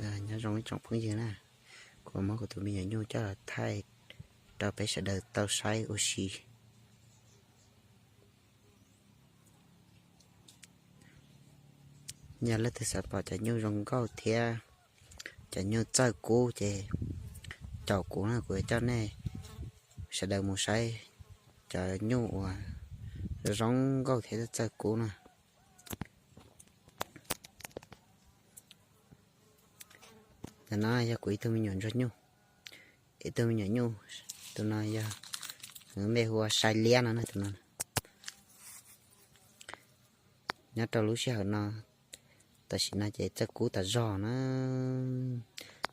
Nyob zoo ib tsoom phooj ywg na, kuv muab kuv tus me nyuam nyuj coj los thaij rau peb sawv daws tau saib ua si. Yog leej twg xav pom cov nyuj zoo nkauj thiab cov nyuj txawj kub ces caum kuv na, kuv yuav coj nej sawv daws mus saib cov nyuj uas zoo nkauj thiab txawj kub na. Ntawm no yog kuv ib tug me nyuam ntsuag nyuj, ib tug me nyuam nyuj, tus no yog npe hu ua Sai Liab no na, tus no. Nyob rau lub sij hawm no, tam sim no ces txawj kub tas zog na.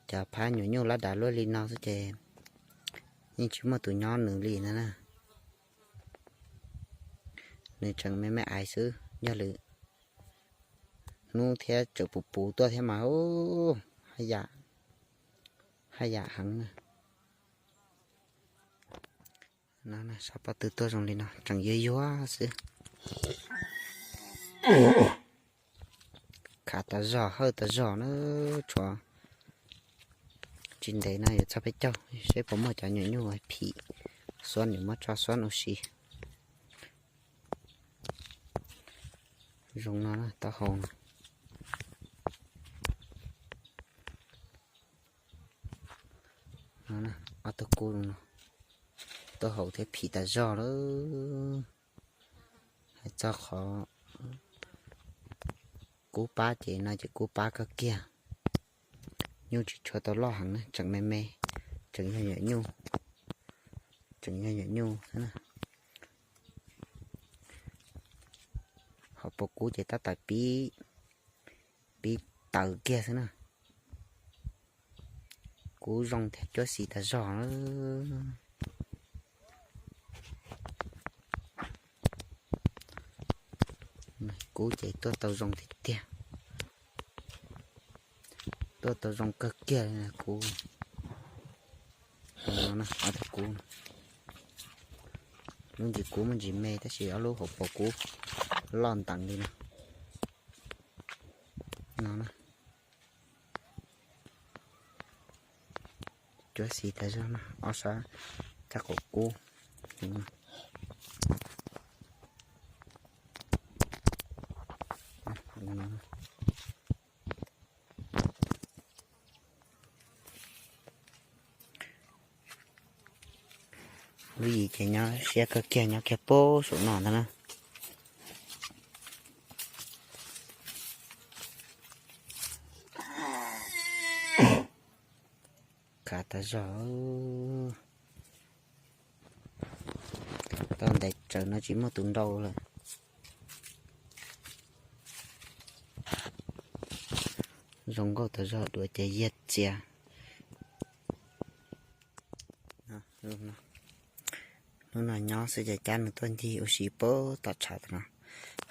Cov phab nyuam nyuj lab dav luaj li no xwb ces yeej tsis muaj tus nyob nws li ntag na. Nws tseem me me aiv xwb, yog lwm hnub thiab tseem puv puv tuaj thiab mas haj yam heev na. Sab pob tw tuaj zoo li no tseem yuag yuag xwb. Khav tas zog hawj tas zog na, tshuav tsis ntev no yuav txog peb caug, seb puas muaj cov nyuam nyuj phim xuab, nws muab tso xuab ua si. Zoo no taub hau no. Ob tug kub no, taub hau thiab phim tas zog lawm. Hais txog qhov kub pab ces no ces kub pab kawg kiag. Nyuj tsis tshua tau loj heev na, tseem me me, tseem yog nyuam nyuj, tseem yog nyuam nyuj xwb na. Hauv paus kub ces tab tom pib, pib tawv kiag xwb na. Kub zoo thiab cuab xis tas zog. Kub ces tuaj tau zoo tiag tiag, tuaj tau zoo kawg kiag li kub. Ob tug kub, lub ntsis kub muaj ntsis me tab sis ob lub hauv paus kub loj nteev li no. No, cuab xis tas zog no, ob sab caj qaum kub. Lub yim ces nyob siab kawg kiag, nyob kiag pem saum no ntag na. Khav tas zog, tau ntev tsawv no tsis muaj tus nrau lawm. Zoo nkauj tas zog, duav ces yiag txias. Hnub no nyob xwb ces cab nws tuaj ncig ua si pem tom tshav no,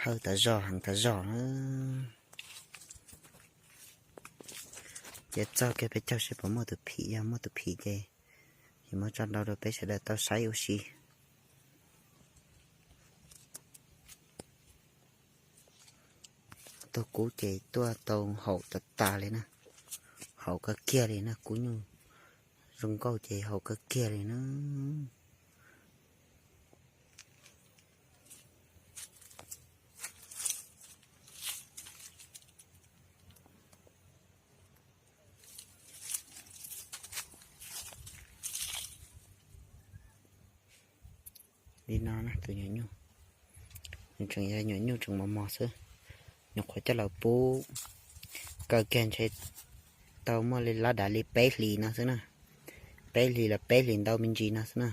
hawj tas zog heev tas zog na. Ces txog kiag peb caug seb puas muaj tus phim, yog muaj tus phim ces yuav muab tso nrau rau peb sawv daws tau saib ua si. Tus kub ces tuaj tau haum tas tas li na, haum kawg kiag li na, kub nyuj zoo nkauj ces haum kawg kiag li na. Li no na tus nyuam nyuj, nws tseem yog nyuam nyuj tseem mos mos xwb. Nyuam qhuav coj los pub kaw kiag ntshe tau muaj li lab dav li peb hlis no xwb na, peb hlis los peb hlis ntau me ntsis no xwb na.